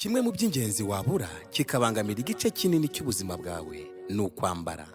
Kimwe mu by'ingenzi wabura kikabangamira igice kinini cy'ubuzima bwawe ni ukwambara.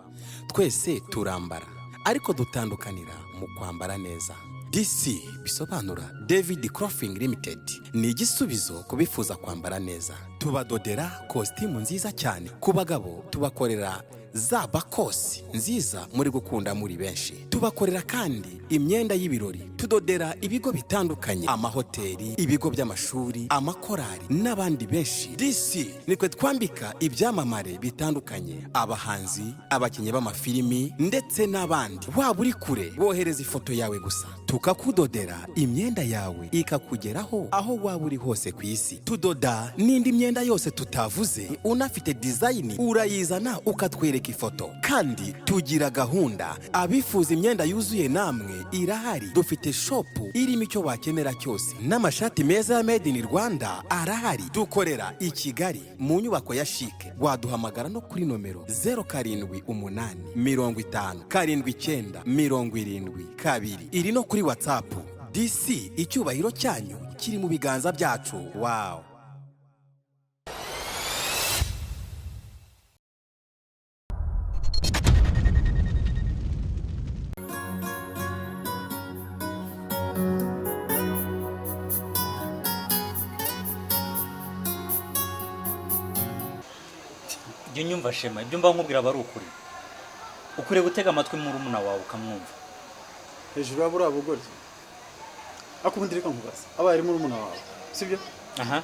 Twese turambara, ariko dutandukanira mu kwambara neza. DC bisobanura David Clothing Limited, ni igisubizo ku bifuza kwambara neza. Tubadodera kositimu nziza cyane ku bagabo, tubakorera za bakosi nziza muri gukunda muri benshi. Tubakorera kandi imyenda y'ibirori, tudodera ibigo bitandukanye, amahoteli, ibigo by'amashuri, amakorali n'abandi benshi. DC nitwe twambika ibyamamare bitandukanye, abahanzi, abakinnyi b'amafilimi ndetse n'abandi. Waba uri kure, wohereza ifoto yawe gusa tukakudodera imyenda yawe ikakugeraho aho waba uri hose ku isi. Tudoda n'indi myenda yose tutavuze. Unafite design urayizana ukatwereka ifoto. Kandi tugira gahunda, abifuza imyenda yuzuye namwe irahari. Dufite shop irimo icyo wakenera cyose, n'amashati meza ya made in Rwanda arahari. Dukorera i Kigali mu nyubako ya CHIC. Waduhamagara no kuri nomero 0785 79 72, iri no kuri WhatsApp. DC, icyubahiro cyanyu kiri mu biganza byacu. Wow. Jya unyumva Shema, ibyo mba nkubwira aba ari ukuri. Ukwiriye gutega amatwi murumuna wawe ukamwumva. Hejuru ya buriya bugoryi, ariko ubundi reka nkubaze: abaye ari murumuna wawe, sibyo? Aha.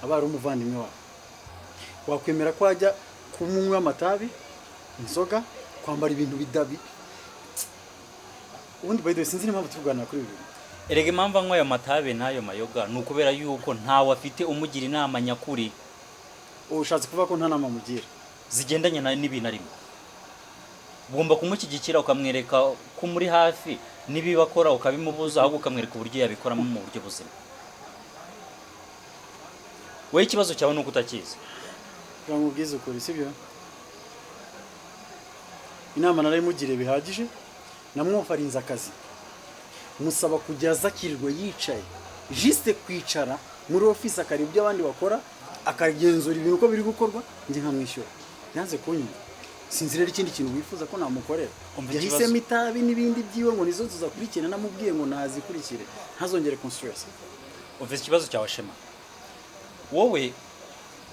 Abaye ari umuvandimwe wawe, wakwemera ko ajya kumunywa amatabi, inzoga, kwambara ibintu bidabi? Ubundi by the way, sinzi n'impamvu turi kuganira kuri ibi bintu. Erega impamvu anywa ayo matabi n'ayo mayoga ni ukubera yuko ntawe afite umugira inama nyakuri. Ubu ushatse kuvuga ko nta nama mugira? Zigendanye n'ibintu arimo. Ugomba kumushyigikira, ukamwereka ko umuri hafi, n'ibiba akora ukabimubuza, ahubwo ukamwereka uburyo yabikoramo mu buryo buzima. Wowe ikibazo cyawe ni uko utakizi. Reka nkubwize ukuri, sibyo? Inama narayimugiriye bihagije, namwofarinze akazi, musaba kujya aza akirirwa yicaye, juste kwicara muri office, akareba ibyo abandi bakora, akagenzura ibintu uko biri gukorwa, njye nkamwishyura. Yanze kunyumva. Sinzi rero ikindi kintu wifuza ko namukorera. Umva ikibazo. Yahisemo itabi n'ibindi byiwe ngo nizo tuzakurikirana. Namubwiye ngo nazikurikire, ntazongere kunstress. Umva ikibazo cyawe Shema, wowe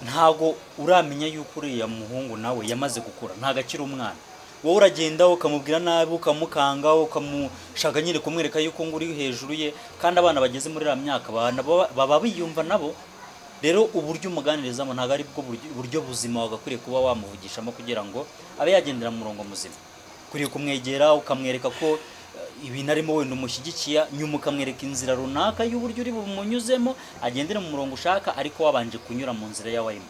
ntago uramenya yuko uriya muhungu nawe yamaze gukura, ntago akiri umwana. Wowe uragenda ukamubwira nabi, ukamukanga, ukamushaka nyine kumwereka yuko ngo uri hejuru ye, kandi abana bageze muri iriya myaka baba biyumva nabo. Rero uburyo umuganirizamo ntabwo ari bwo buryo buzima wagakwiriye kuba wamuvugishamo kugira ngo abe yagendera mu murongo muzima. Ukwiriye kumwegera ukamwereka ko ibintu arimo wenda umushyigikiye, nyuma ukamwereka inzira runaka y'uburyo uri bumunyuzemo agendere mu murongo ushaka, ariko wabanje kunyura mu nzira yawe arimo.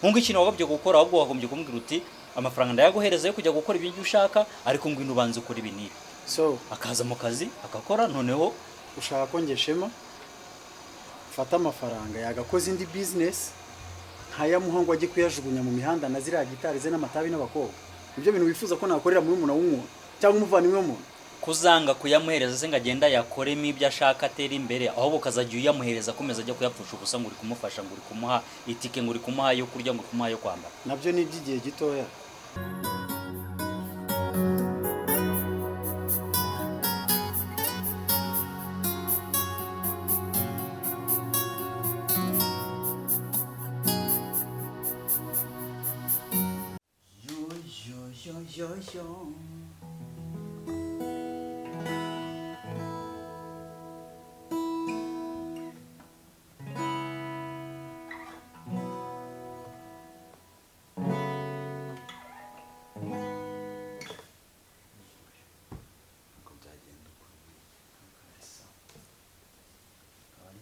Nkunga ikintu wagobye gukora, ahubwo wagombye kumubwira uti: "Amafaranga ndayaguhereza yo kujya gukora ibyo ushaka, ariko ngwino ubanze ukora ibi n'ibi." So Akaza mu kazi agakora, noneho ushaka ko ngeshema mfata amafaranga yagakoze indi business nkayamuha ngo ajye kuyajugunya mu mihanda na ziriya gitari ze n'amatabi n'abakobwa? Ibyo bintu wifuza ko nakorera murumuna w'umuntu cyangwa umuvandimwe w'umuntu? Kuzanga kuyamuhereza se ngo agende ayakoremo ibyo ashaka atere imbere, ahubwo ukazajya uyamuhereza akomeza ajya kuyapfusha ubusa, ngo uri kumufasha, ngo uri kumuha itike, ngo uri kumuha ayo kurya, ngo uri kumuha ayo kwambara? Nabyo ni iby'igihe gitoya. Yo yo yo yo yo. Uko byagenda uko kabisa. Akaba ari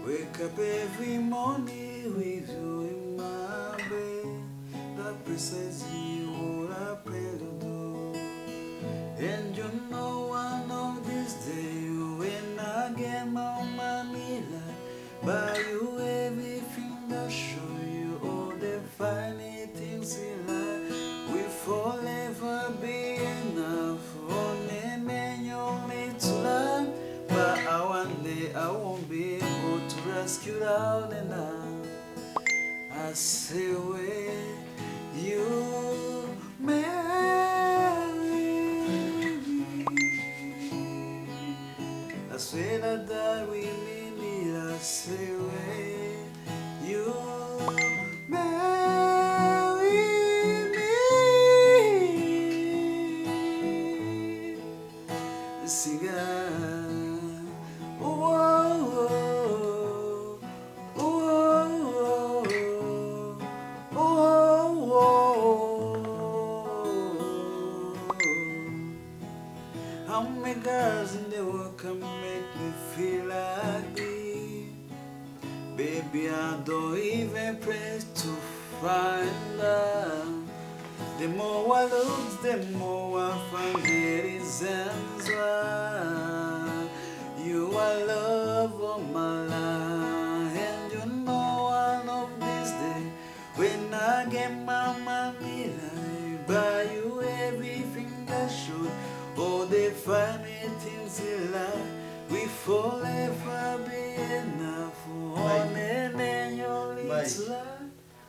Wake up every morning with you in my bed. That precisely what I pray to do. And you know one of these days when I get my money, like buy you everything that show you all the funny things in life. We forever be enough. Only man you need to love. But I one day I won't be able to rescue out and out. I say where you marry me. I swear that that we mean it. I say where you marry me. Siga. Oh, oh, oh, oh, oh, oh. How many girls in the world can make me feel like this? Baby, I don't even pray to find love. The more I look, the more I find the reasons why. You are love of my life, and you know one of these days when I get my money, I buy you everything that should. All the funny things in life, we forever be enough. Only man you Bye. need to love,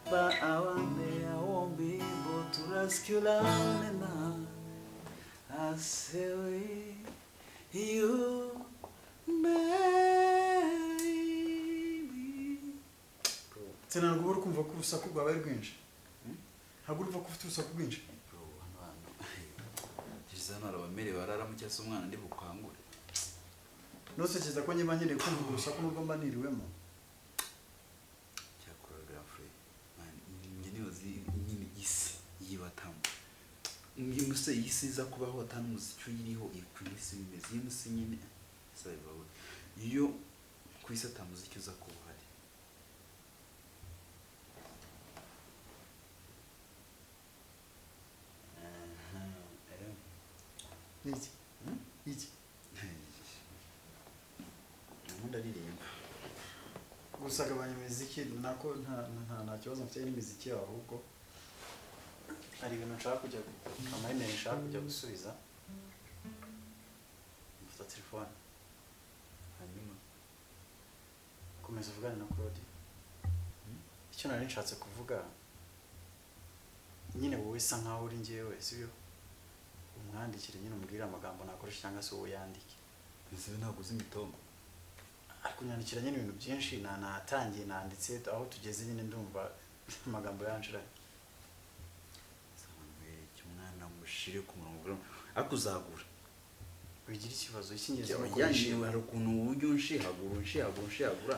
but I one day I won't be able to rescue love enough. I say we you marry me. Ntabwo uri kumva ko urusaku rwawe ari rwinshi, ntabwo urumva ko ufite urusaku rwinshi. Bro, hano hantu gereza hano hari abamere bararamo cyangwa se umwana ndi bukangure. Ntutekereza ko niba nkeneye kumva urwo rusaku nubwo mba niriwemo? Cyakora grafre man, njye niyozi nyine isi yibatamo iyo muse isi iza kubaho atari umuziki uyiriho ku isi bimeze iyo muse nyine sabibawe iyo ku isi ata muziki uza kuba uhari. Aha, Ni iki? Iki? Ndimo ndaririmba. Gusa gabanya imiziki, nako nta kibazo mfite n'imiziki yawe, ahubwo hari ibintu nshaka kujya, amayimeri nshaka kujya gusubiza. Mfata telefone. Hanyuma komeza uvugane na Claude. Icyo nari nshatse kuvuga nyine, wowe isa nkaho uri njyewe, sibyo? Umwandikire nyine, umubwire amagambo nakoresha cyangwa se wowe yandike. Ese ntabwo uzi imitongo? Ariko nyandikira nyine ibintu byinshi na natangiye nanditse aho tugeze nyine ndumva amagambo yanshiranye. Icyo umwana mushire ku murongo ariko uzagura. Wigira ikibazo icy'ingenzi ni uko yanjyewe wishima. Hari ukuntu ujya unshihagura unshihagura unshihagura,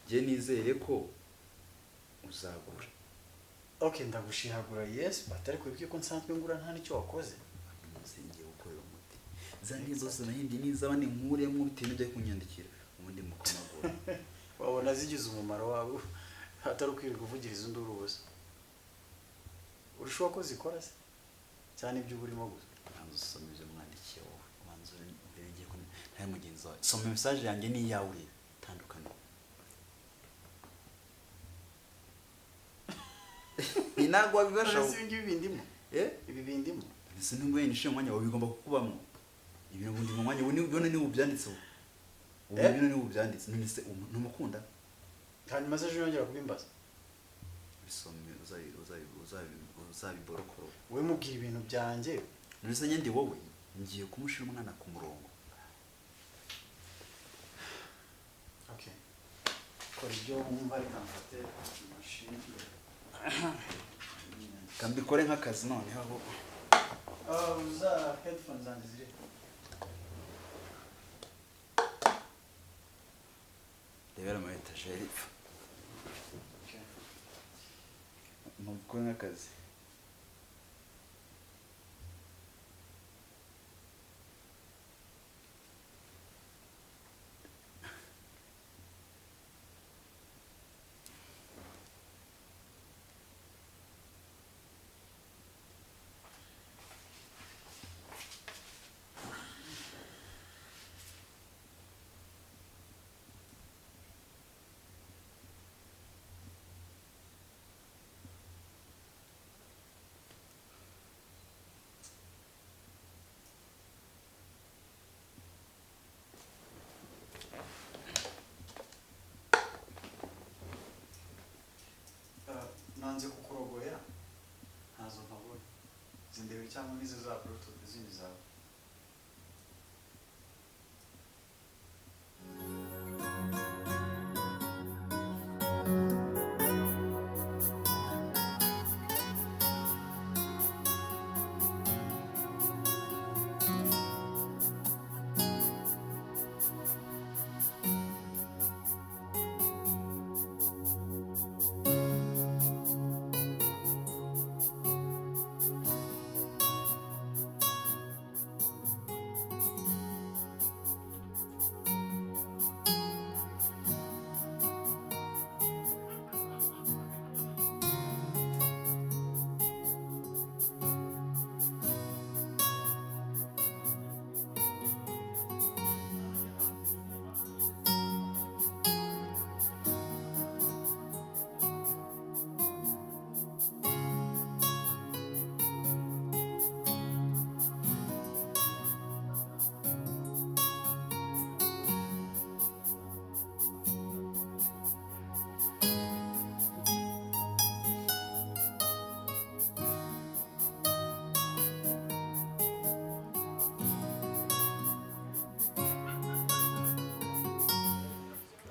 njye nizere ko uzagura. Okay, ndagushihagura, yes, but ariko wibuke ko nsanzwe ngura nta n'icyo wakoze. Umunsi ngiye gukorera umuti za ndizo zose nahindi nizaba ninkuremo bitewe n'ibyo ari kunyandikira ubundi mukomagura. Wabona zigize umumaro wawe atari ukwirirwa uvugiriza induru ubusa. Urushaho ko zikora se cyane ibyo uba urimo gusa. Banza usome ibyo mwandikiye wowe, banza urebe igiye ko ntawe mugenzi wawe. Soma message yanjye n'iyawe urebe tandukanye. Ni ntabwo wabibasha. None se ibi ngibi bindimo? Eh? Ibi bindimo? Ese nubwo yenda umwanya wawe bigomba kukubamo ibintu bundi mu mwanya ubu ni niba ubyanditse ubu ubu Eh? bino niba ubyanditse none se ntumukunda? Hanyuma se ejo yongera kubimbaza? Bisome uzabiborokoro. Wowe mubwira ibintu byanjye. None se njye ndi wowe ngiye kumushira umwana ku murongo. Okay, kora ibyo wumva, reka mfate mashini. Kambikore nk'akazi noneho aho. Uza headphones zanjye ziri? Rebera ama etajeri. Okay. Mubikore nk'akazi. Zindebe cyangwa n'izo za Bluetooth zindi zawe.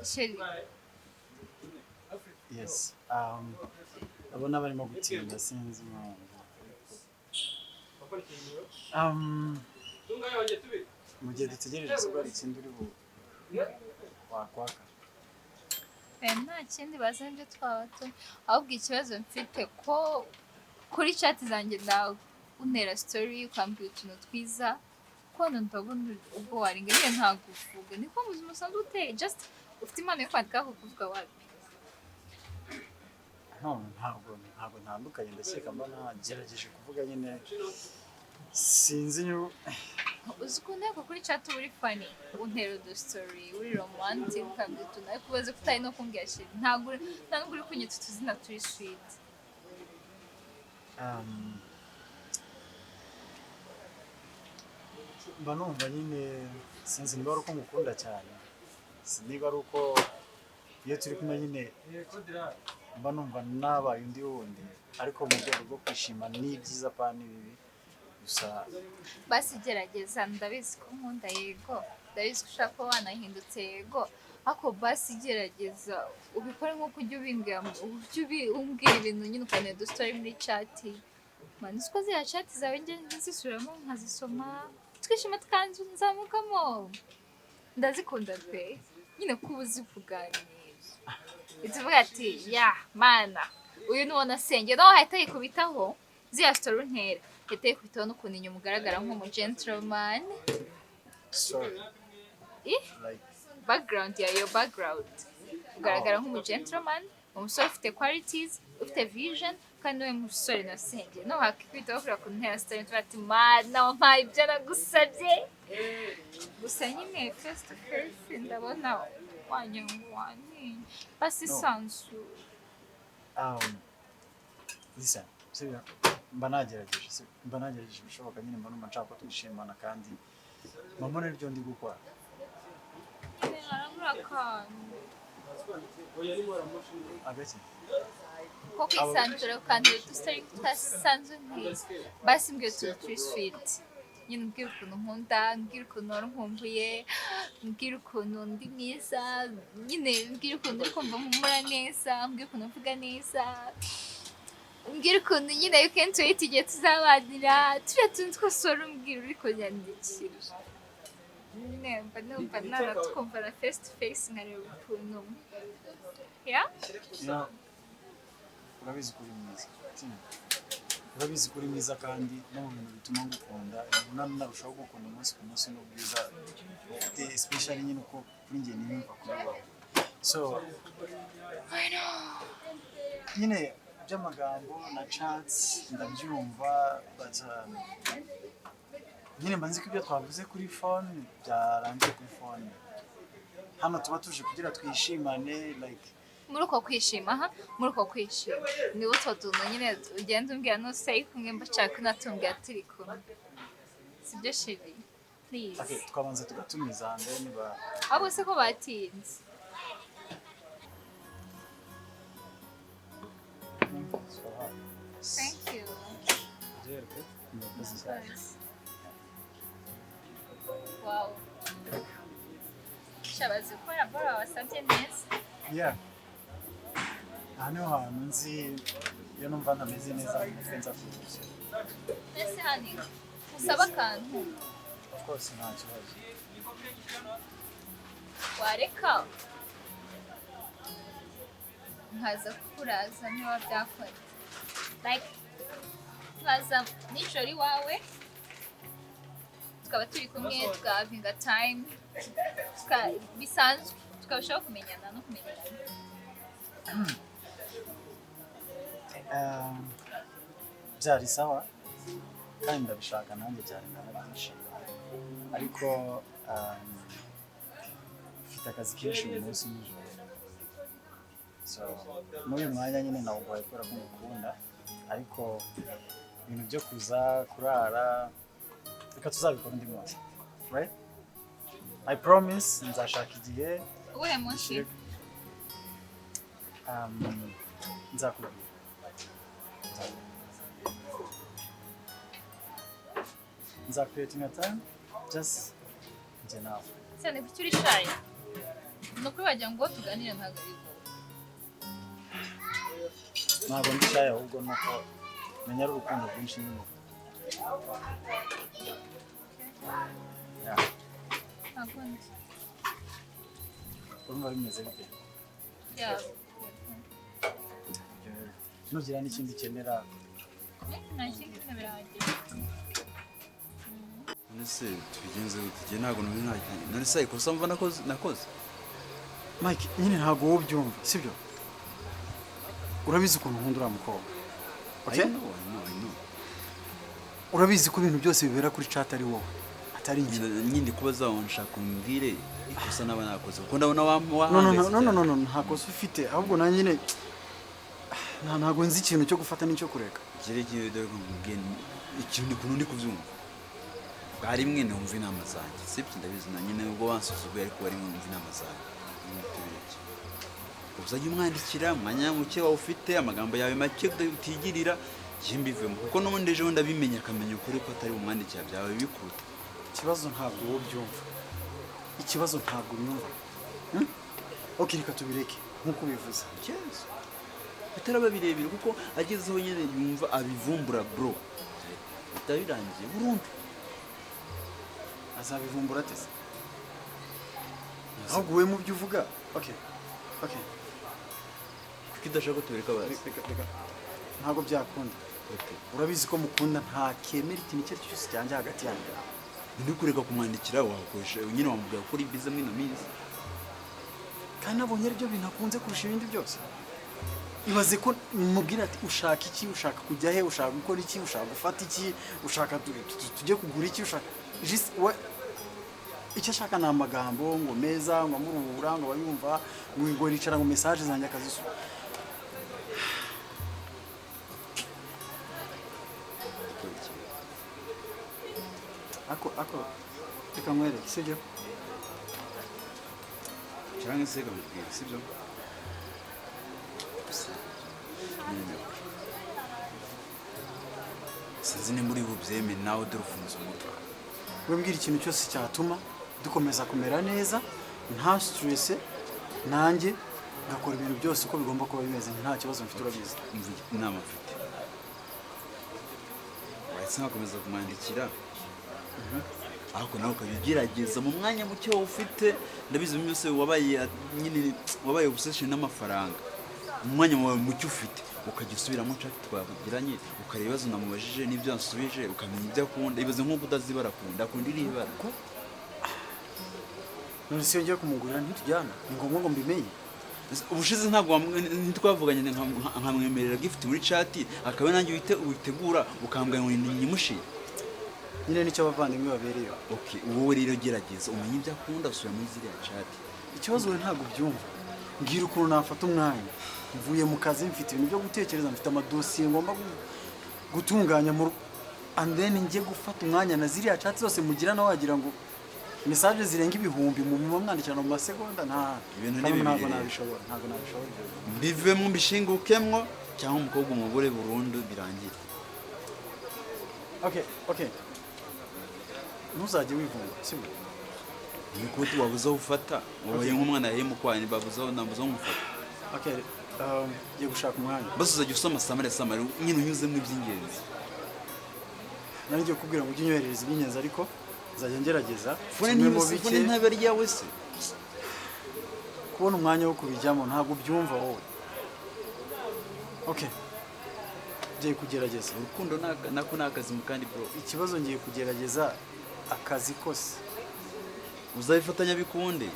Chérie, Yes. Ndabona barimo gutinda, sinzi impamvu. Um, mu gihe dutegereje se hari ikindi uri bu wakwaka? Nta kindi bazanye ibyo twaba tu, ahubwo ikibazo mfite ko kuri chat zanjye nawe untera story ukambwira utuntu twiza, ko ndabona ubwo waringa nyine ntabwo uvuga, niko mu buzima usanzwe uteye, just ufite impano yo kwandika aho kuvuga wapi? No, ntabwo ntandukanye, ndakeka mba nagerageje kuvuga nyine, sinzi niba Uzi ukuntu ariko kuri chat uba uri funny, untera udu story uri romantic, ukambwira utuntu, ariko ubaze ko utari no kumbwira chérie, ntabwo nta nubwo uri kunyita utuzina turi sweet. Mba numva nyine, sinzi niba ari uko ngukunda cyane, sinzi niba ari uko iyo turi kumwe nyine mba numva nabaye undi wundi, ariko mu rwego rwo kwishima ni byiza pa n'ibibi gusa. Basi gerageza, ndabizi ko nkunda, yego, ndabizi ko ushaka kuba wanahindutse, yego, ariko basi gerageza ubikore nk'uko ujya ubimbwira, ujya umbwira ibintu nyine ukanera udustory muri chat. Man, uzi ko ziriya chat zawe njya nzisubiramo nkazisoma, twishima tukanzamukamo, ndazikunda pe, nyine kuba uzi kuganira, ituvuga ati ya mana uyu ni uwo nasengeye, nawe ahita yikubitaho ziriya story untera, ahita yikubitaho n'ukuntu inyuma ugaragara nk'umu gentleman. Sorry? Eh? Like Background ya your background ugaragara nk'umu gentleman, umusore ufite qualities, ufite vision, kandi we musore nasengeye, no wakikubitaho kuriya kuntu ntera story, tuvuga ati mana wampaye ibyo nagusabye. Gusa nyine face to face ndabona wanyangwani basi. No. Sanzu. Listen, sibyo, mba nagerageje, sibyo? Mba nagerageje ibishoboka nyine, mba numva nshaka ko twishimana kandi mba mbona aribyo ndi gukora. Harabura akantu. Agaki? Ko kwisanzura, ukandura udusitari tutasanzwe nk'izi, basi mbwira utuntu turi sweet nyine, mbwira ukuntu nkunda, mbwira ukuntu wari unkumbuye, mbwira ukuntu ndi mwiza nyine, mbwira ukuntu uri kumva mpumura neza, mbwira ukuntu mvuga neza, mbwira ukuntu nyine you can't wait igihe tuzabanira, turiya tuntu twose wari umbwira uri kunyandikira nyine mba numva nanatwumva na face to face, nkareba ukuntu ya Yeah. Urabizi ko uri mwiza. Tina, urabizi ko uri mwiza, kandi no mu bintu bituma ngukunda narushaho gukunda umunsi ku munsi n'ubwiza ufite, especially nyine uko kuri njye niyumva kuri wowe. So nyine by'amagambo na chats ndabyumva, but nyine mba nzi ko ibyo twavuze kuri phone byarangiye kuri phone. Hano tuba tuje kugira twishimane, like Muri uko kwishima, ha, muri uko kwishima ni utwo tuntu nyine ugenda umbwira n'utari kumwe, mba nshaka unatumbwira turi kumwe, sibyo chérie? Please. Okay, twabanza tugatumiza and then ba Ahubwo se ko batinze? Thank you. Murakoze cyane. Wow, shabazi gukora bora wasabye neza. Yeah. Aha niho hantu nzi iyo numva ntameze neza mu mutwe nza kuruhukira. Ese hani usaba akantu? Of course, nta kibazo. Wareka nkaza kukuraza niba byakora, like nkaza nijoro iwawe, tukaba turi kumwe, tugahavinga time bisanzwe, tukarushaho kumenyana no kumenyerana. Byari sawa kandi ndabishaka nanjye cyane, ndanabyishimiye, ariko mfite akazi kenshi uyu munsi nijoro. So muri uyu mwanya nyine nawuguhaye kubera ko ngukunda, ariko ibintu byo kuza kurara reka tuzabikora undi munsi, right? I promise, nzashaka igihe. Uwuhe munsi? Nzakubwira. Nza creating a time just njye nawe. Cyane, kuki uri shy? Ni ukuri wagira ngo uwo tuganira ntabwo ari wowe. Ntabwo ndi shy, ahubwo nuko menya ari urukundo rwinshi nyine. Yeah. Ntabwo ndi. Urumva bimeze bite? Yeah. Nugira n'ikindi ukenera. Nta kindi, bino birahagije. None se tubigenze gute? Njye ntabwo numva nta. None se ikosa mva nakoze? Mike, nyine ntabwo wowe ubyumva, sibyo? Urabizi ukuntu nkunda uriya mukobwa, okay? I know, I know, I know. Urabizi ko ibintu byose bibera kuri chat ari wowe, atari njye. Nyine kubaza wawe, nshaka umbwire ikosa naba nakoze, kuko ndabona No, no, wahangayitse no, no, no, cyane. No, nta kosa ufite, ahubwo nanjye nyine ntabwo nzi ikintu cyo gufata n'icyo kureka. Ikiri kintu, dore ko nkubwiye ikintu ukuntu ndi kubyumva. Bwa rimwe numva inama zanjye, sibyo? Ndabizi na nyine ubwo wansuzuguye, ariko wari mwumva inama zanjye. Tubireke, uzajya umwandikira umwanya muke wawe ufite, amagambo yawe make utigirira, njye mbivemo, kuko n'ubundi ejo bundi abimenya akamenya ukuri ko atari bumwandikira byawe bikuruta. Ikibazo ntabwo wowe ubyumva, ikibazo ntabwo unyumva. Ok, reka tubireke nk'uko ubivuze. Yes. Bitaraba birebire, kuko agezeho nyine yumva abivumbura, bro, bitaba birangiye burundu. Azabivumbura ate se? Ahubwo wowe mu byo uvuga, ok. Kuko udashaka ko tubireka bazi. Reka, ntabwo byakunda. Urabizi ko mukunda, ntakemera ikintu icyo ari cyo cyose cyanjye hagati yanjye. Ni kureka kumwandikira, wakoresha nyine wamubwira ko uri bize muri ino minsi. Kandi nabonye aribyo bintu akunze kurusha ibindi byose. Ibaze ko mubwira ati: "Ushaka iki? Ushaka kujya he? Ushaka gukora iki? Ushaka gufata iki? Ushaka tujye kugura iki? Ushaka?" Just icyo ashaka ni amagambo ngo meza, ngo amuruhura, ngo abayumva, ngo yicara, ngo message zanjye akazisu. Gukora iki? Ako reka nkwereke, sibyo? Cyangwa se kamubwira, sibyo? Gusa nyine sinzi nimba uri bubyemere nawe, dore ufunze umutwe. We mbwira ikintu cyose cyatuma dukomeza kumera neza, nta stress, nanjye ngakora ibintu byose uko bigomba kuba bimeze, nta kibazo mfite, urabizi. Umva inama mfite: wahise nkakomeza kumwandikira, ariko nawe ukajya ugerageza mu mwanya muke wowe ufite. Ndabizi ibintu byose wabaye nyine, wabaye obsession n'amafaranga. Mu mwanya wawe muke ufite ukajya usubiramo chat twagiranye, ukareba ibibazo namubajije n'ibyo yansubije, ukamenya ibyo akunda. Ibaze nk'uko udazi ibara akunda, akunda irihe bara? None se iyo ngiye kumugurira ntitujyana? Ni ngombwa ngo mbimenye? Ubushize ntabwo ntitwavuganye nkamwemerera gift muri chat, akaba nanjye witegura ukambwira ngo nyimushire? Nyine nicyo abavandimwe babereyeho. Okay, wowe rero gerageza umenye ibyo akunda, usubira muri ziriya chat. Ikibazo wowe ntabwo ubyumva. Mbwira ukuntu nafata umwanya. Mvuye mu kazi, mfite ibintu byo gutekereza, mfite amadosiye ngomba gutunganya mu rugo, and then njye gufata umwanya na ziriya chat zose mugirana, wagira ngo message zirenga ibihumbi mu mwandikirana mu masegonda, nta Ibintu ni kandi bibiri ntabwo rero. nabishobora, ntabwo nabishobora ibyo bintu. Mbivemo mbishingukemwo, cyangwa umukobwa umugore burundu birangire. Okay, okay. Ntuzajye wivumba, sibyo? Ni ko wabuze aho ufata, wabaye nk'umwana yahemukwanye, babuze aho nabuze aho mufata. Okay, ngiye gushaka umwanya. Basi uzajya usoma samare samare nyine unyuzemo iby'ingenzi. Nari ngiye kukubwira ngo ujye unyoherereza iby'ingenzi ariko nzajya ngerageza. Fone nsomemo ntibise, bike. fone ntabwo ari iyawe se. Kubona umwanya wo kubijyamo ntabwo ubyumva wowe. Okay. Ngiye kugerageza. Urukundo nako ni akazi mu kandi bro. Ikibazo ngiye kugerageza akazi kose. Uzabifatanya bikunde.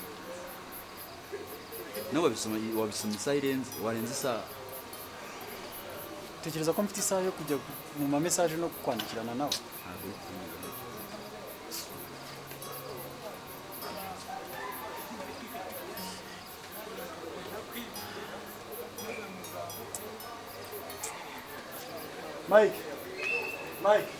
Nawe wabisoma isaha irenze, warenze isaha. Tekereza ko mfite isaha yo kujya mu ma message no kwandikirana nawe. Mike. Mike.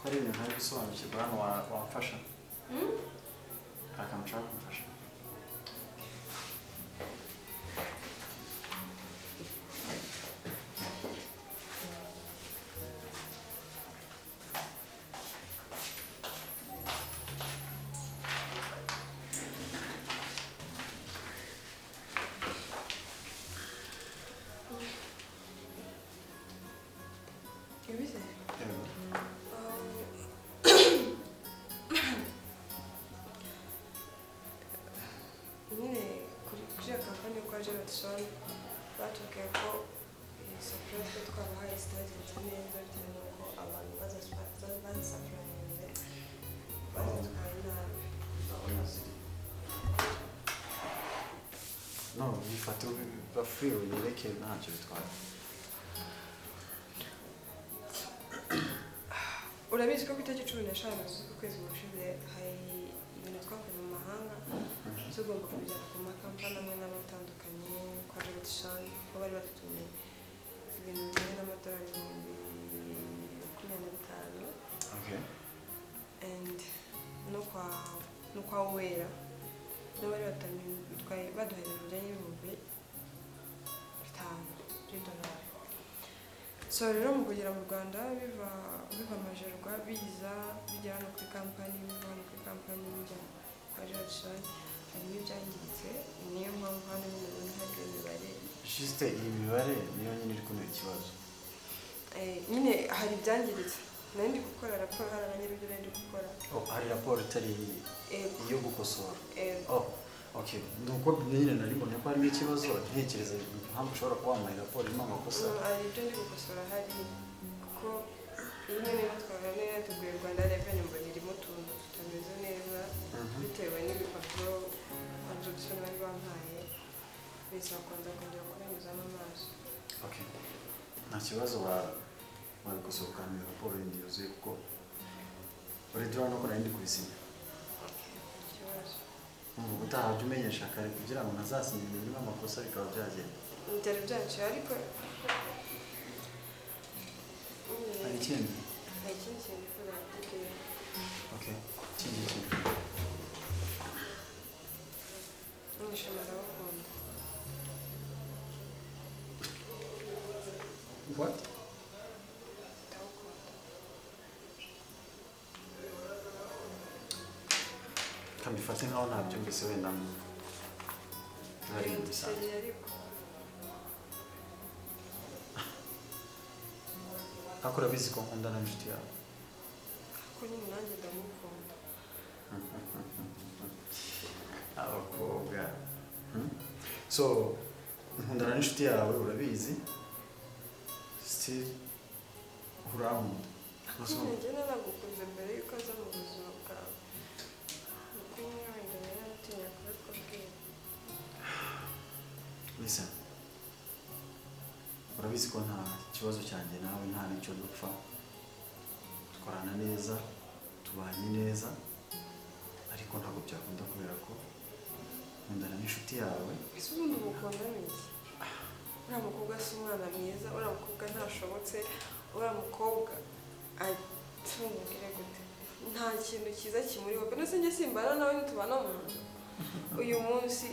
Hari ibintu ntari gusobanukirwa hano wamfasha? Hari akantu ushaka kumfasha? Ibize? Yego. Nyine kuri ya kampani yo kwa Gerardson batubwiye ko iyi surprise twabahaye zitagenze neza bitewe n'uko abantu bazisapurayize bazitwaye nabi. Ndabona ziri. No, bifate bafure unyereke ntacyo bitwaye. Urabizi ko ku itariki 15 z'ukwezi gushize hari ibintu twakoze mu mahanga tugomba kubijyana ku makampani amwe n'amwe atandukanye kwa Gerardson kuko bari badutumye ibintu bingana n'amadolari 25,000. Okay. And no kwa Uwera nabo bari baduhaye ibintu bijyanye n'5,000 by'idolari. So rero mu kugera mu Rwanda biva Majerwa biza bijya hano kuri kampani, biva hano kuri kampani bijya kwa Gerardson harimo ibyangiritse, niyo mpamvu hano nyine ubona hari imibare. Juste iyi mibare niyo nyine iri kumera ikibazo. Nyine hari ibyangiritse. Nari ndi gukora raporo hari abanyarwanda nari ndi gukora. Oh, hari raporo itari iyo gukosora. Oh, okay. Nuko nyine nari mbonye ko harimo ikibazo ntekereza impamvu ushobora kuba wampaye raporo irimo amakosa. Hari ibyo ndi gukosora hari kuko iyi nyine twabona yateguye Rwanda Revenue mbona irimo utuntu tutameze neza bitewe n'ibipapuro Gerardson bari bampaye bisaba kubanza kongera kubinyuzamo amaso. Okay. Nta kibazo wabikosora ukampa raporo yindi yuzuye kuko already urabona ko nari ndi kubisinya. Ikibazo. Umva ubutaha jya umenyesha kare kugira ngo ntazasinya ibintu birimo amakosa bikaba byagenda. Byari byaciye ariko hari ikindi? Hari ikindi kintu nifuza kukubwira. Okay. Ikindi kintu. Nishima ndagukunda. What? Ndagukunda. Kambifate nkaho ntabyumvise wenda ari ibintu bisanzwe. Ariko urabizi ko nkundana n'inshuti yawe. Ariko nyine nanjye ndamukunda. Abakobwa. So nkundana n'inshuti yawe urabizi. Still urankunda. Njye naragukunze mbere yuko aza mu buzima bwawe. Nuko nyine wenda nari naratinya kubikubwira. Listen. Urabizi ko nta kibazo cyanjye nawe nta n'icyo dupfa. Dukorana neza. Tubanye neza ariko ntabwo byakunda kubera ko nkundana n'inshuti yawe. Ese ubundi umukunda ni iki? Uriya mukobwa si umwana mwiza, uriya mukobwa ntashobotse, uriya mukobwa tumubwire gute? Nta kintu cyiza kimuriho pe. Nese njye simbana nawe ntitubana mu nzu uyu munsi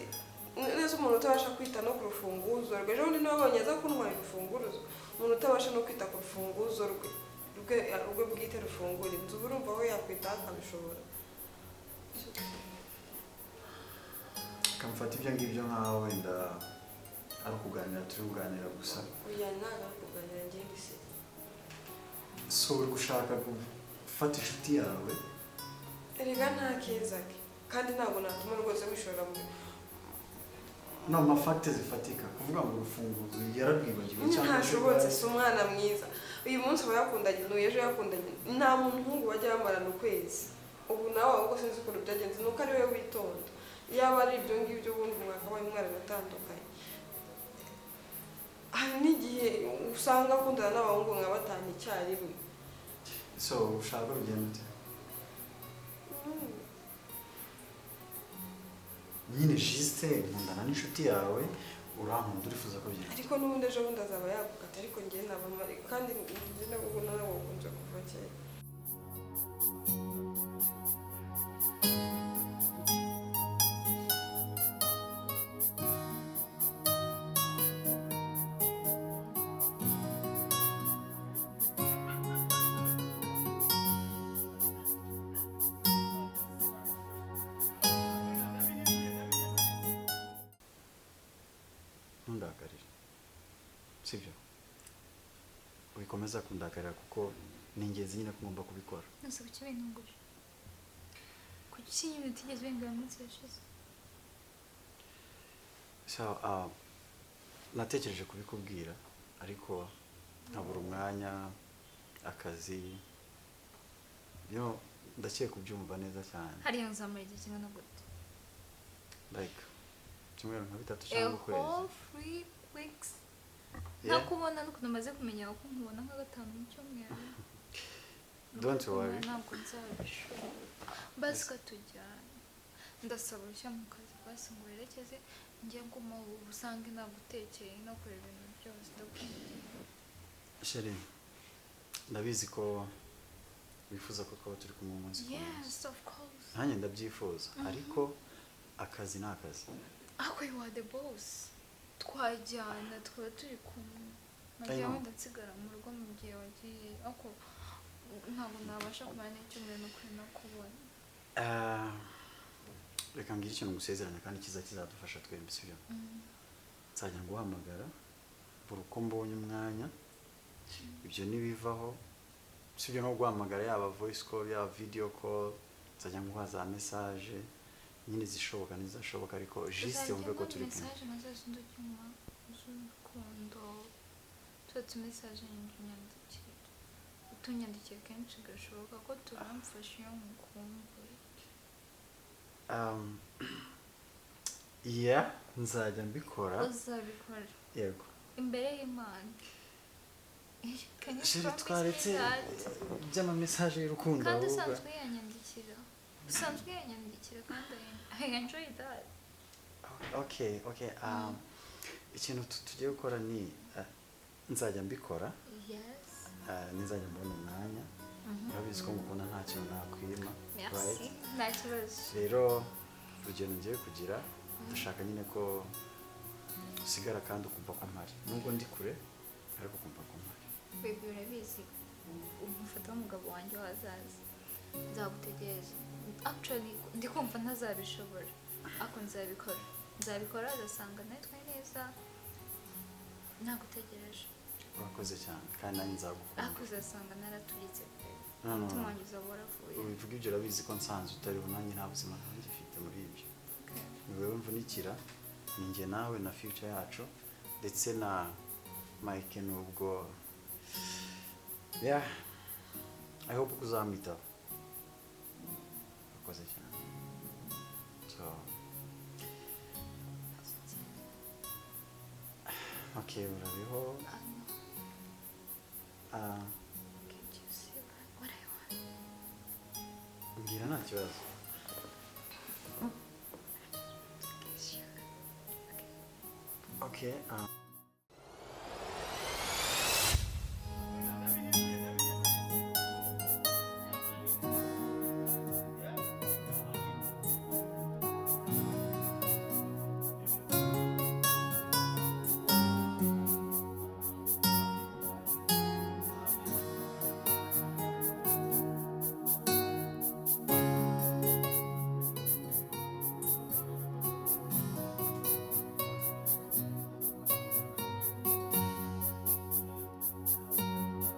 neza. Umuntu utabasha kwita no ku rufunguzo rwe, ejo bundi niwe wabonye aza kuntwara urufunguzo. Umuntu utabasha no kwita ku rufunguzo rwe bwite rufungura inzu, urumva we yakwita akabishobora? Kamfata ibyo ngibyo nkaho wenda ari ukuganira, turi kuganira gusa. Oya, ntabwo ari ukuganira, njye ndise. So uri gushaka gufata inshuti yawe? Erega nta keza ke, kandi ntabwo natuma rwose wishora mu No ma facts zifatika kuvuga ngo urufunguzo yararwibagiwe cyangwa se Ntashobotse, si umwana mwiza. Uyu munsi aba yakundanye n'uyu, ejo yakundanye. Nta muntu umuhungu bajya bamarana ukwezi. Ubu nawe ahubwo sinzi ukuntu byagenze, nuko ari we witonda. Yaba ari ibyo ngibyo ubundi mwakabaye mwaranatandukanye. Hari n'igihe usanga akundana n'abahungu nka batanu icyarimwe. So ushaka bigenda ute nyine? Juste nkundana n'inshuti yawe, urankunda, urifuza ko bigenda ute? Ariko n'ubundi ejo bundi azaba yagukata. Ariko njye naba mpari, kandi njye nabwo naragukunze kuva kera. Ntundakarire, sibyo? Wikomeza kundakarira kuko ni ingenzi nyine ko ngomba kubikora. Nose kuki bintunguje? Kuki nyine utigeze ubimbwira mu minsi yashize? So natekereje kubikubwira ariko nkabura umwanya, akazi yo ndakeka kubyumva neza cyane. Hariya nzamara igihe kingana gute? Like ibyumweru nka 3 A cyangwa ukwezi. whole 3 weeks? Yeah. Ntakubona n'ukuntu maze kumenya ko nkubona nka gatanu mu cyumweru. Don't worry. Ntabwo nzabishobora. Basi katujyana, ndasaba uruhushya mu kazi, basi ngo werekeze, njye nguma usange nagutekeye no kureba ibintu byose, ndakwinginze. Chérie, ndabizi ko wifuza ko twaba turi kumwe umunsi ku munsi. Yes, of course. Nanjye ndabyifuza, ariko akazi ni akazi. Ariko you are the boss, twajyana tukaba turi kumwe, nkajya I know. wenda nsigara mu rugo mu gihe wagiye, ariko ntabwo nabasha kumara n'icyumweru n'ukuri nakubona. Ah, reka ngire ikintu ngusezeranya kandi kiza kizadufasha twembi, sibyo? Nzajya nguhamagara buri uko mbonye umwanya. Ibyo nibivaho, sibyo, no guhamagara, yaba voice call, yaba video call, nzajya nguha za message nyine zishoboka n'izidashoboka, ariko juste wumve ko turi kumwe. Message nka za zindi ujya z'urukundo, tuba tumessage nyinshi unyandikira, utunyandikiye kenshi gashoboka ko turamfasha iyo nkukumbuye. Yeah, nzajya mbikora. Uzabikora? Yego. Imbere y'Imana? Can you Chérie, promise me twaretse that? by'ama message y'urukundo Kandi ahubwo. usanzwe yanyandikira, usanzwe yanyandikira, kandi I enjoy that. Okay, ikintu tugiye gukora ni nzajya mbikora. Nizajya mbona umwanya. Urabizi ko ngukunda, nta kintu nakwima. Merci. Right? Nta kibazo. Rero urugendo ngiye kugira, ndashaka nyine ko usigara kandi ukumva ko mpari, nubwo ndi kure, ariko ukumva ko mpari. Baby, urabizi, umufata w'umugabo wanjye w'ahazaza, nzagutegereza. Actually ndi kumva ntazabishobora, ariko nzabikora, nzabikora, agasanga natwe neza nagutegereje. Urakoze cyane, kandi nanjye nzagukunda. Ariko uzasanga naraturitse pe. No, no, Umutima no. wanjye uzaba waravuye. Ubivuga ibyo, urabizi ko nsanzwe utariho nanjye nta buzima nanjye mfite muri ibyo. Ni wowe mvunikira, ni njye nawe na future yacu ndetse na Mike, nubwo, yeah, I hope ko uzamwitaho. Urakoze cyane. So okay, urabiho. Ah, no. Ah. Can't you see what I want? Mbwira, nta kibazo. Kiss you. Okay.